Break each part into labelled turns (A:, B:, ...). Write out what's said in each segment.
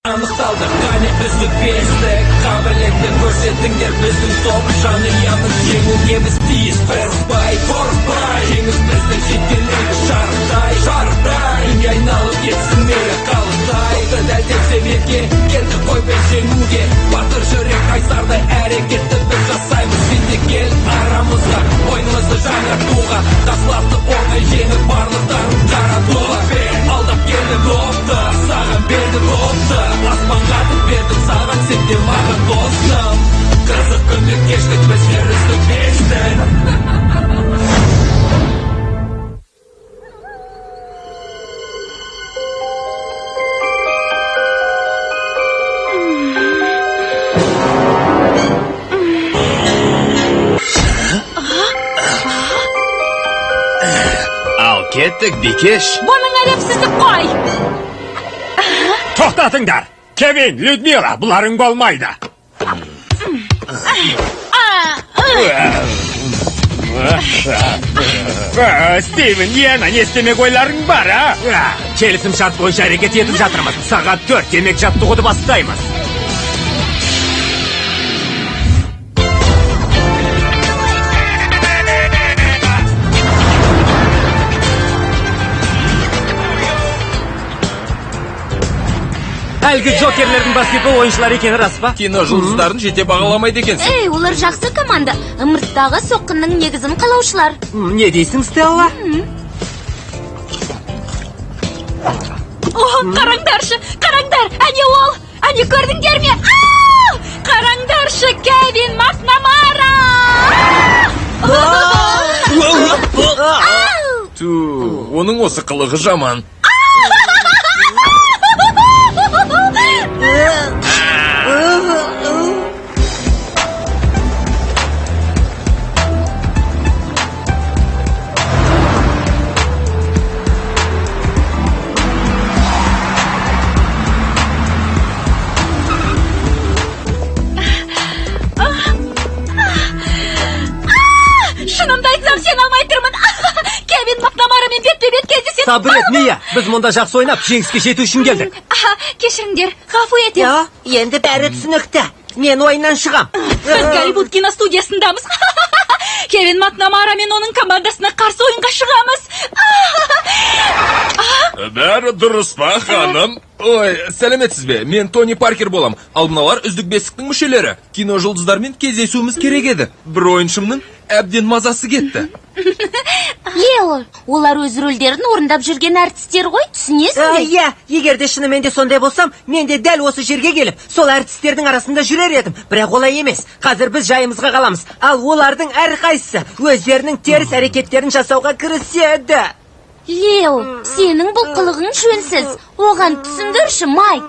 A: Анықталды, қане үздік бестік. Қабілетті көрсетіңдер, біздің топ жанұямыз. Жеңуге біз тиіс, қорықпай, қорықпай. Жеңіс біздің жеткелейді, шарықтай, шарықтай. Дүние айналып кетсін мейлі қалықтай. Топты дәл тепсе бетке, келдік қой біз жеңуге. Батыр жүрек қайсардай әрекетті біз жасаймыз. Сен де кел арамызға, ойынымызды жаңартуға. Қарсыласты оңай жеңіп, барлықтарын қаратуға. Алдап келдім допты, саған бердім допты. Аспанға атып бердім саған, сен де маған досым. Қызық күнді кештік біздер үздік бестік.
B: Ал кеттік, бикеш.
C: Бұның әдепсіздік қой.
D: Тоқтатыңдар! Кевин, Людмила, бұларың болмайды. Стивен, Йена, не істемек ойларың бар, а? Келісім шарт бойынша әрекет етіп жатырмыз. Сағат 4, демек жаттығуды бастаймыз. Әлгі джокерлердің баскетбол ойыншылары екені рас па?
E: Кино жұлдыздарын жете бағаламайды екенсің.
F: Ей, олар жақсы команда. Ымырттағы соққының негізін қалаушылар.
D: Не дейсің, Стелла?
C: О, қараңдаршы, қараңдар, әне ол, әне көрдіңдер ме? Қараңдаршы, Кевин Макнамара!
E: Ту, оның осы қылығы жаман.
C: Шынымды айтсам, сен алмай тұрмын. Кевин Макнамарамен бетпе-бет кездесетін.
D: Сабыр ет, Мия. Біз мұнда жақсы ойнап, жеңіске жету үшін келдік.
C: Кешіріңдер, ғафу етем.
G: Енді бәрі түсінікті. Мен ойыннан шығам.
C: Біз Голливуд киностудиясындамыз. Кевин Макнамара мен оның командасына қарсы ойынға шығамыз.
E: Бәрі дұрыс па, ханым? Ой, сәлеметсіз бе? Мен Тони Паркер болам. Ал мыналар үздік бестіктің мүшелері. Кино жұлдыздармен кездесуіміз керек еді. Бір ойыншымның әбден мазасы кетті.
F: Лео, олар өз рөлдерін орындап жүрген әртістер ғой, түсінесің бе?
G: Иә, егер де шынымен де сондай болсам, мен де дәл осы жерге келіп, сол әртістердің арасында жүрер едім. Бірақ олай емес. Қазір біз жайымызға қаламыз. Ал олардың әрқайсысы өздерінің теріс әрекеттерін жасауға кіріседі.
F: Лео, сенің бұл қылығың жөнсіз. Оған түсіндірші, Майк.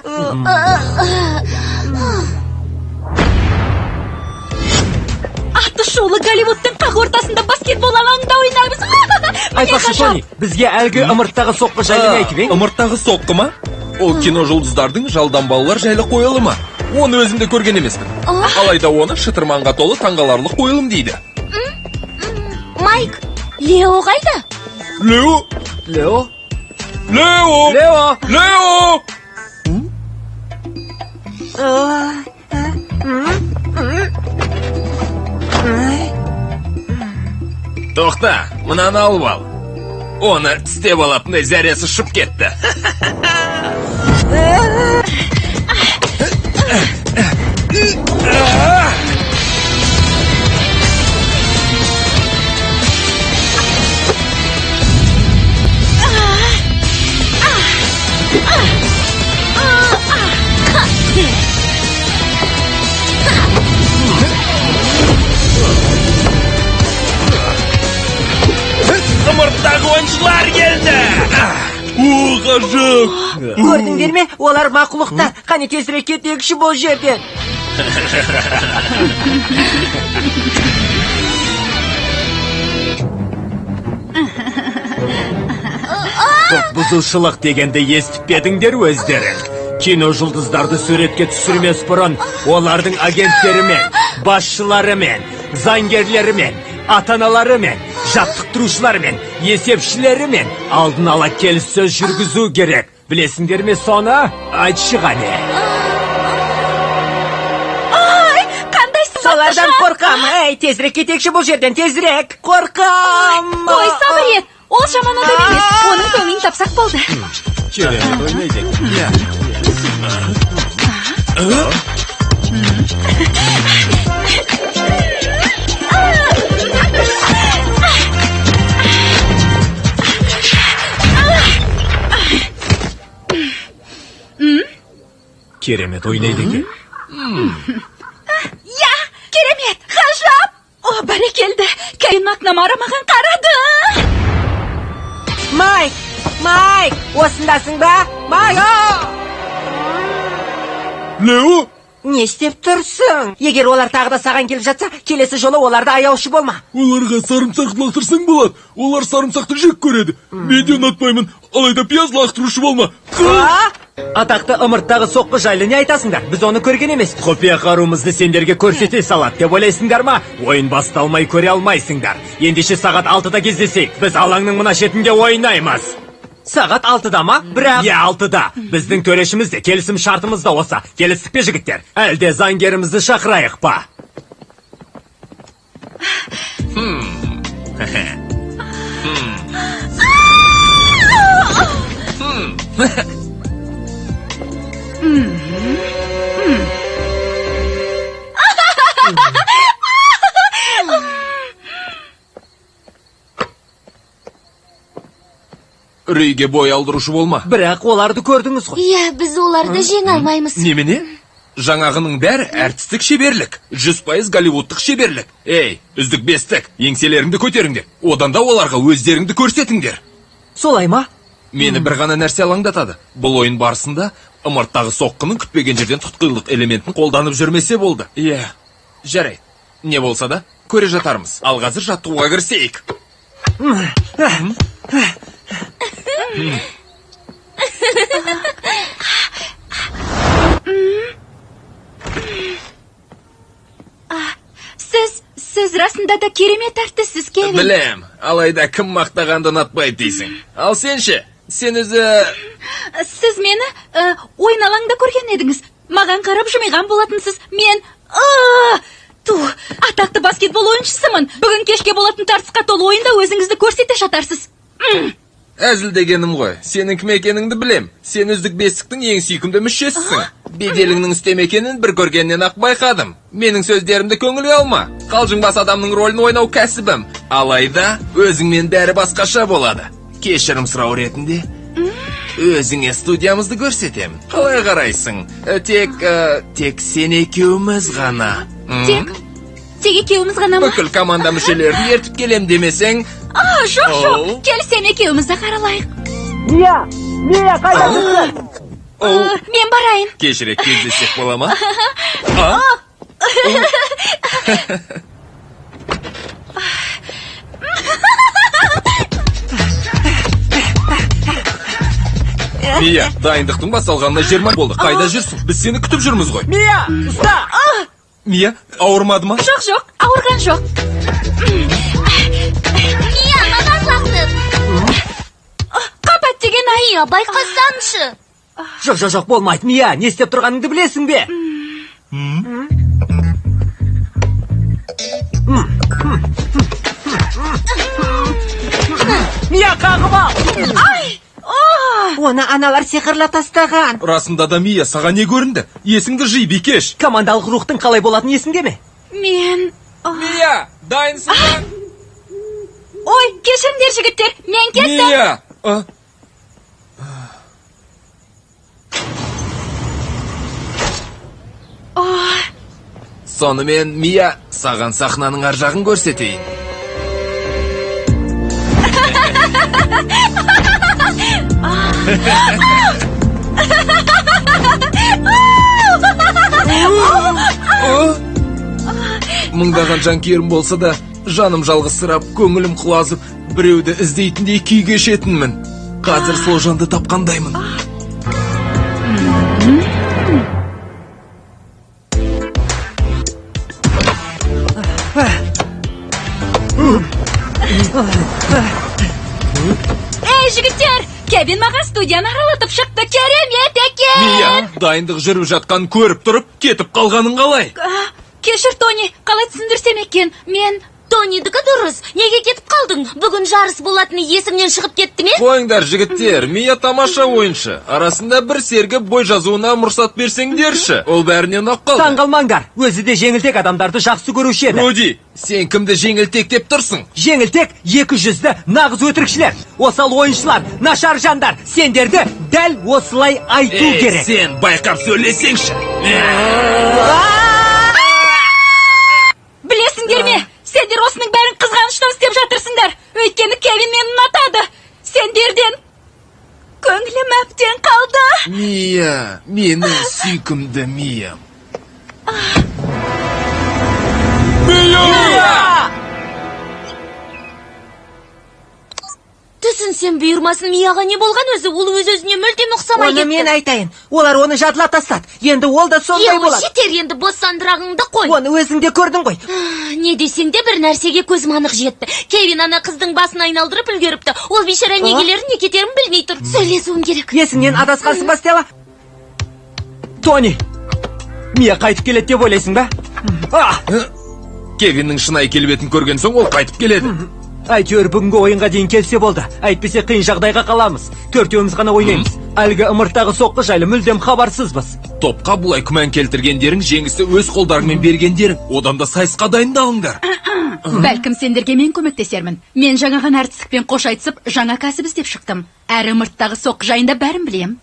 C: Аты шулы Голливудтың қақ ортасында баскетбол алаңында ойнаймыз.
D: Айтпақшы, Тони, бізге әлгі ымырттағы соққы жайлы не айтып ең?
E: Ымырттағы соққы ма? Ол кино жұлдыздардың жалданбалылар жайлы қойылымы. Оны өзім де көрген емеспін. Алайда оны шытырманға толы таңғаларлық қойылым дейді.
F: Майк, Лео қайда?
E: Лео?
D: Лео?
E: Лео!
D: Лео!
E: Лео! Тоқта, мынаны алып ал. Оны тістеп алатындай зәресі ұшып кетті. Ымырттағы ойыншылар келді! О, ғажап!
G: Көрдіңдер ме? Олар мақұлықтар. Қане тезірек кетейікші бұл жерден.
D: Құқық бұзушылық дегенді естіп пе едіңдер өздерің? Кино жұлдыздарды суретке түсірмес бұрын олардың агенттерімен, басшыларымен, заңгерлерімен, ата-аналарымен, жаттықтырушыларымен, есепшілерімен алдын ала келіссөз жүргізу керек. Білесіңдер ме соны? Айтшы қане.
C: Ай, қандай сымбатты
G: Солардан
C: жан!
G: Қорқам. Ей, тезірек кетейікші бұл жерден, тезірек. Қорқам.
C: Ой, сабыр ет. Ол жаман адам емес. Оның көңілін тапсақ болды.
D: Керемет ойнайды екен.
E: Иә.
D: Керемет ойнайды екен.
C: Иә, керемет, ғажап. О, бәрекелді. Кевин Макнамара маған қарады.
G: Майк, Майк, осындасың ба? Майк!
E: Лео?
G: Не істеп тұрсың? Егер олар тағы да саған келіп жатса, келесі жолы оларды аяушы болма.
E: Оларға сарымсақ лақтырсаң болады. Олар сарымсақты жек көреді. Мен де ұнатпаймын. Алайда пияз лақтырушы болма.
G: А?
D: Атақты ымырттағы соққы жайлы не айтасыңдар? Біз оны көрген емеспіз. Құпия қаруымызды сендерге көрсете салады деп ойлайсыңдар ма? Ойын басталмай көре алмайсыңдар. Ендеше сағат 6-да кездесейік. Біз алаңның мына шетінде ойнаймыз.
G: Сағат 6-да ма? Бірақ...
D: Иә, 6-да. Біздің төрешіміз де, келісім шартымыз да осы. Келістік пе, жігіттер? Әлде заңгерімізді шақырайық па?
E: Үрейге бой алдырушы болма.
G: Бірақ оларды көрдіңіз ғой.
F: Иә, біз оларды жеңе алмаймыз.
E: Немене? Жаңағының бәрі әртістік шеберлік. 100% голливудтық шеберлік. Ей, үздік бестік, еңселеріңді көтеріңдер. Одан да оларға өздеріңді көрсетіңдер.
G: Солай ма?
E: Мені бір ғана нәрсе алаңдатады. Бұл ойын барысында ымырттағы соққының күтпеген жерден тұтқиылдық элементін қолданып жүрмесе болды. Иә, жарайды. Не болса да, көре жатармыз. Ал қазір жаттығуға кірісейік.
C: Сіз расында да керемет әртіссіз, Кевин.
E: Білем, алайда кім мақтағанды ұнатпайды дейсің. Ал сен ше? Сен өзі...
C: Сіз мені ойын алаңда көрген едіңіз. Маған қарап жымиған болатынсыз. Мен... Ту, атақты баскетбол ойыншысымын. Бүгін кешке болатын тартысқа толы ойында өзіңізді көрсете жатарсыз.
E: Әзілдегенім ғой. Сенің кім екеніңді білем. Сен үздік бестіктің ең сүйкімді мүшесісің. Беделіңнің үстем екенін бір көргеннен ақ байқадым. Менің сөздерімді көңілге алма. Қалжыңбас адамның рөлін ойнау кәсібім. Алайда өзіңмен бәрі басқаша болады. Кешірім сұрау ретінде өзіңе студиямызды көрсетемін. Қалай қарайсың? Тек сен екеуміз ғана.
C: Тек екеуміз ғана ма?
E: Бүкіл команда мүшелерін ертіп келем демесең...
C: Жоқ, жоқ, келсем екеумізді қаралайық.
G: Мия, Мия, қайда жүрсің?
C: Мен барайын.
E: Кешірек кездессек бола ма? Мия, дайындықтың басталғанына 20 болды. Қайда жүрсің? Біз сені күтіп жүрміз ғой.
G: Мия, ұста!
E: Мия, ауырмады ма?
C: Жоқ, жоқ, ауырған жоқ.
F: Мия, маған лақтыр.
C: Қапат деген ай.
F: Мия, байқасаңшы.
G: Жоқ, жоқ, жоқ, болмайды. Мия, не істеп тұрғаныңды білесің бе? Мия, қағып ал!
C: Ай!
G: Оны аналар сиқырлап тастаған.
E: Расында да, Мия, саған не көрінді? Есіңді жи, бикеш.
G: Командалық рухтың қалай болатыны есіңде ме?
C: Мен...
E: Мия, дайынсың ба?
C: Ой, кешіріңдер, жігіттер, мен кеттім.
E: Мия! Сонымен, Мия, саған сахнаның ар жағын көрсетейін. Мыңдаған жанкүйерім болса да, жаным жалғызсырап, көңілім құлазып, біреуді іздейтіндей күй кешетінмін. Қазір сол жанды тапқандаймын. Эй,
C: жігіттер, Кевин маған студия Студияны аралатып шықты. Керемет екен.
E: Мия, дайындық жүріп жатқанын көріп тұрып, кетіп қалғаның қалай?
C: Кешір, Тони, қалай түсіндірсем екен? Мен...
F: Тонидікі дұрыс. Неге кетіп қалдың? Бүгін жарыс болатыны есіңнен шығып кетті ме?
E: Қойыңдар, жігіттер, Мия тамаша ойыншы. Арасында бір сергіп бой жазуына мұрсат берсеңдерші. Ол бәріне ұнап қалды.
D: Таң қалмаңдар. Өзі де жеңілтек адамдарды жақсы көруші еді.
E: Руди, сен кімді жеңілтек деп тұрсың?
D: Жеңілтек екі жүзді нағыз өтірікшілер. Осал ойыншылар, нашар жандар. Сендерді дәл осылай айту керек.
E: Сен байқап сөйлесеңші.
C: Білесіңдер ме? Сендер осының бәрін қызғаныштан істеп жатырсыңдар. Өйткені Кевин мені ұнатады. Сендерден көңілім әбден қалды.
E: Мия, менің сүйкімді Миям. Мия!
F: Түсінсем бұйырмасын, Мияға не болған өзі? Ол өз-өзіне мүлдем ұқсамай кетті.
G: Оны мен айтайын. Олар оны жадылап тастады. Енді ол да сондай болады.
F: Жетер енді, бос сандырағыңды қой.
G: Оны өзің де көрдің ғой.
F: Не десең де бір нәрсеге көзім анық жетті. Кевин ана қыздың басын айналдырып үлгеріпті. Ол бейшара не келерін, не кетерін білмей тұр. Сөйлесуім керек.
G: Есіңнен адасқансың ба, Стелла?
D: Тони, Мия қайтып келеді деп ойлайсың ба?
E: Кевиннің шынайы келбетін көрген соң ол қайтып келеді.
D: Әйтеуір бүгінгі ойынға дейін келсе болды. Әйтпесе қиын жағдайға қаламыз. Төртеуміз ғана ойнаймыз. Әлгі ымырттағы соққы жайлы мүлдем хабарсызбыз.
E: Топқа бұлай күмән келтіргендерің, жеңісті өз қолдарыңмен бергендерің. Одан да сайысқа дайындалыңдар.
C: Бәлкім сендерге мен көмектесермін. Мен жаңа ғана әртістікпен қош айтысып, жаңа кәсіп іздеп шықтым. Әрі ымырттағы соққы жайында бәрін білем.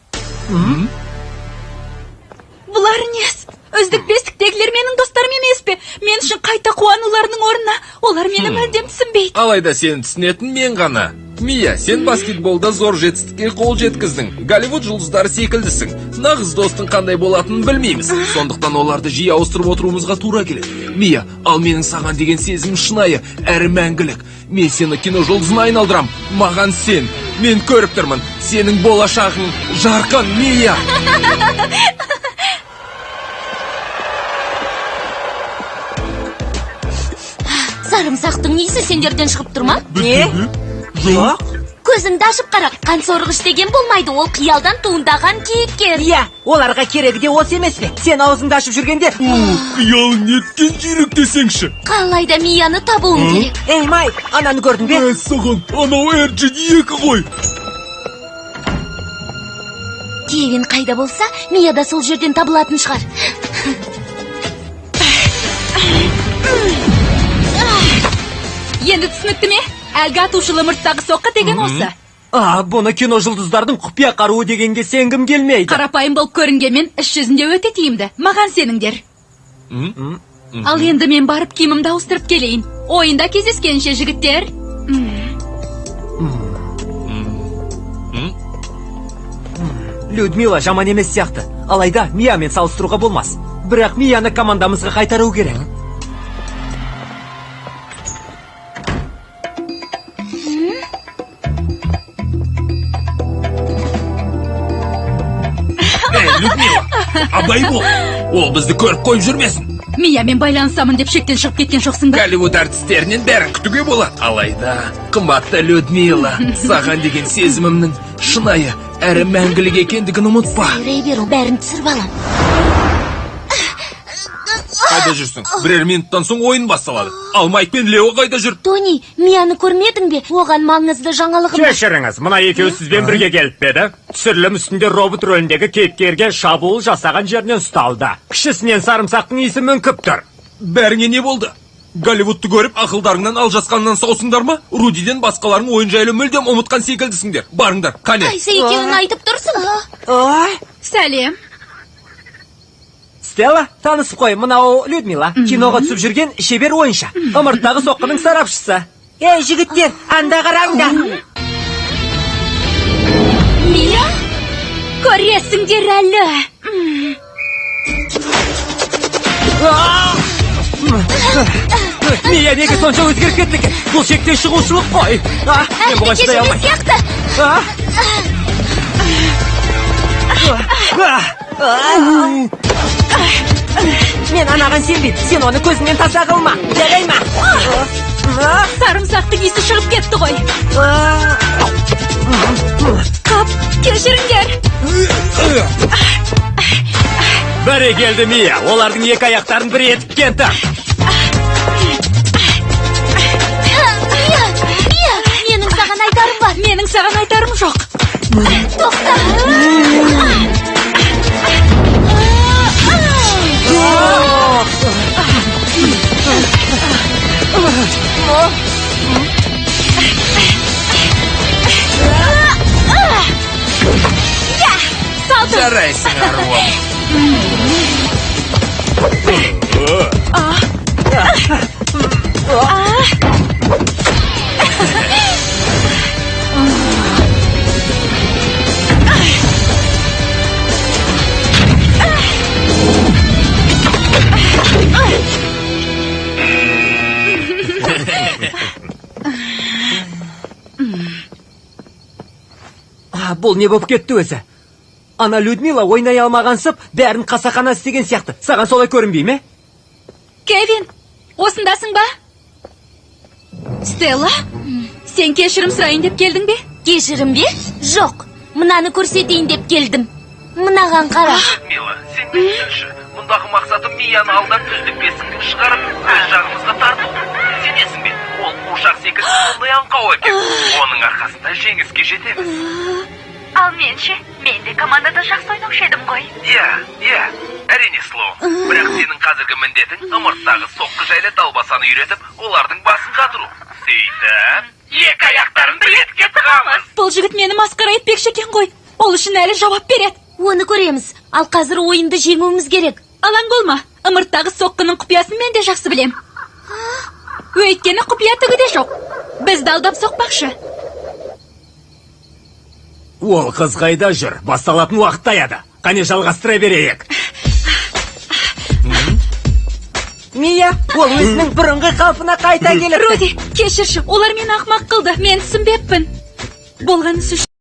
C: Бұлар несі? Үздік бестіктегілер менің достарым емес пе? Мен үшін қайта қуануларының орнына олар мені мүлдем түсінбейді.
E: Алайда сені түсінетін мен ғана. Мия, сен баскетболда зор жетістікке қол жеткіздің. Голливуд жұлдыздары секілдісің. Нағыз достың қандай болатынын білмейміз. Сондықтан оларды жиі ауыстырып отыруымызға тура келеді. Мия, ал менің саған деген сезімім шынайы, әрі мәңгілік. Мен сені кино жұлдызына айналдырам. Маған сен. Мен көріп тұрмын. Сенің болашағың жарқын, Мия.
F: Сарымсақтың иісі сендерден шығып тұр ма?
G: Не? Жоқ.
F: Көзіңді ашып қара, қан сорғыш деген болмайды, ол қиялдан туындаған кейіпкер.
G: Иә, оларға керегі де осы емес пе? Сен аузыңды ашып жүргенде...
E: Қиялың неткен жүйрік десеңші.
F: Қалай да Мияны табуым керек.
G: Ей, Майк, ананы көрдің бе?
E: Мәссаған, анау RG2 ғой.
F: Кевин қайда болса, Мия да сол жерден табылатын шығар.
C: Енді түсінікті ме? Әлгі атушылы ымырттағы соққы деген осы.
D: Бұны кино жұлдыздардың құпия қаруы дегенге сенгім келмейді.
C: Қарапайым болып көрінгенмен іс жүзінде өте тиімді. Маған сеніңдер. Ал енді мен барып киімімді ауыстырып келейін. Ойында кездескенше, жігіттер.
D: Людмила жаман емес сияқты. Алайда Миямен салыстыруға болмас. Бірақ Мияны командамызға қайтару керек.
E: Людмила, абай бол. Ол бізді көріп қойып жүрмесін.
C: Миямен байланысамын деп шектен шығып кеткен жоқсың ба?
E: Голливуд әртістерінен бәрін күтуге болады. Алайда, қымбатты Людмила, саған деген сезімімнің шынайы әрі мәңгілік екендігін ұмытпа.
F: Сайрай бер, бәрін түсіріп алам.
E: Қайда жүрсің? Бірер минуттан соң ойын басталады. Ал Майк пен Лео қайда жүр?
F: Тони, Мияны көрмедің бе? Оған маңызды жаңалығым бар.
D: Кешіріңіз, мына екеуі сізбен бірге келіп пе еді? Түсірілім үстінде робот рөліндегі кейіпкерге шабуыл жасаған жерінен ұсталды. Кішісінен сарымсақтың иісі мүңкіп тұр.
E: Бәріңе не болды? Голливудты көріп, ақылдарыңнан алжасқаннан саусыңдар ма? Рудиден басқаларың ойын жайлы мүлдем ұмытқан секілдісіңдер. Барыңдар, қане.
F: Қайсы екеуін айтып тұрсың?
C: Сәлем.
D: Стелла, танысып қой, мынау Людмила. Киноға түсіп жүрген шебер ойыншы. Ымырттағы соққының сарапшысы.
G: Ей, жігіттер, анда қараңдар.
C: Мия? Көресіңдер әлі.
D: Мия неге сонша өзгеріп кетті екен? Бұл шектен шығушылық қой. Мен бұған шыдай алмаймын.
G: Мен анаған сенбеймін. Сен оны көзіңнен таса қылма. Жарай ма?
C: Сарымсақтың иісі шығып кетті ғой. Стоп, кешіріңдер.
D: Бәрекелді, Мия. Олардың екі аяқтарын бір етіккен тық.
F: Мия, Мия, менің саған айтарым бар.
C: Менің саған айтарым жоқ.
F: Тоқта.
C: Салдым.
E: Жарайсың, аруым.
G: Бұл не болып кетті өзі? Ана Людмила ойнай алмағансып, бәрін қасақана істеген сияқты. Саған солай көрінбей ме?
C: Кевин, осындасың ба? Стелла, сен кешірім сұрайын деп келдің бе?
F: Кешірім бе? Жоқ, мынаны көрсетейін деп келдім. Мынаған қара.
A: Людмила, сен мені түсінші. Мұндағы мақсатым Мияны алдап үздік бестіктен шығарып, өз жағымызға тарту. Сенесің бе? Ол қуыршақ секілді сондай аңқау екен. Оның арқасында жеңіске жетеміз.
C: Ал мен ше, мен де командада жақсы ойнаушы едім ғой.
A: Иә, иә, әрине, Слоун. Бірақ сенің қазіргі міндетің ымырттағы соққы жайлы далбасаны үйретіп, олардың басын қатыру. Сөйтіп, екі аяқтарын бір етікке тығамыз.
C: Бұл жігіт мені масқара етпекші екен ғой. Ол үшін әлі жауап береді.
F: Оны көреміз. Ал қазір ойынды жеңуіміз керек.
C: Алаң болма. Ымырттағы соққының құпиясын мен де жақсы білем. Өйткені құпия түгі де жоқ. Бізді алдап соқпақшы.
D: Ол қыз қайда жүр? Басталатын уақыт таяды. Қане жалғастыра берейік.
G: Мия, ол өзінің бұрынғы қалпына қайта келіпті.
C: Руди, кешірші, олар мені ақмақ қылды. Мен түсінбеппін. Болған іс үшін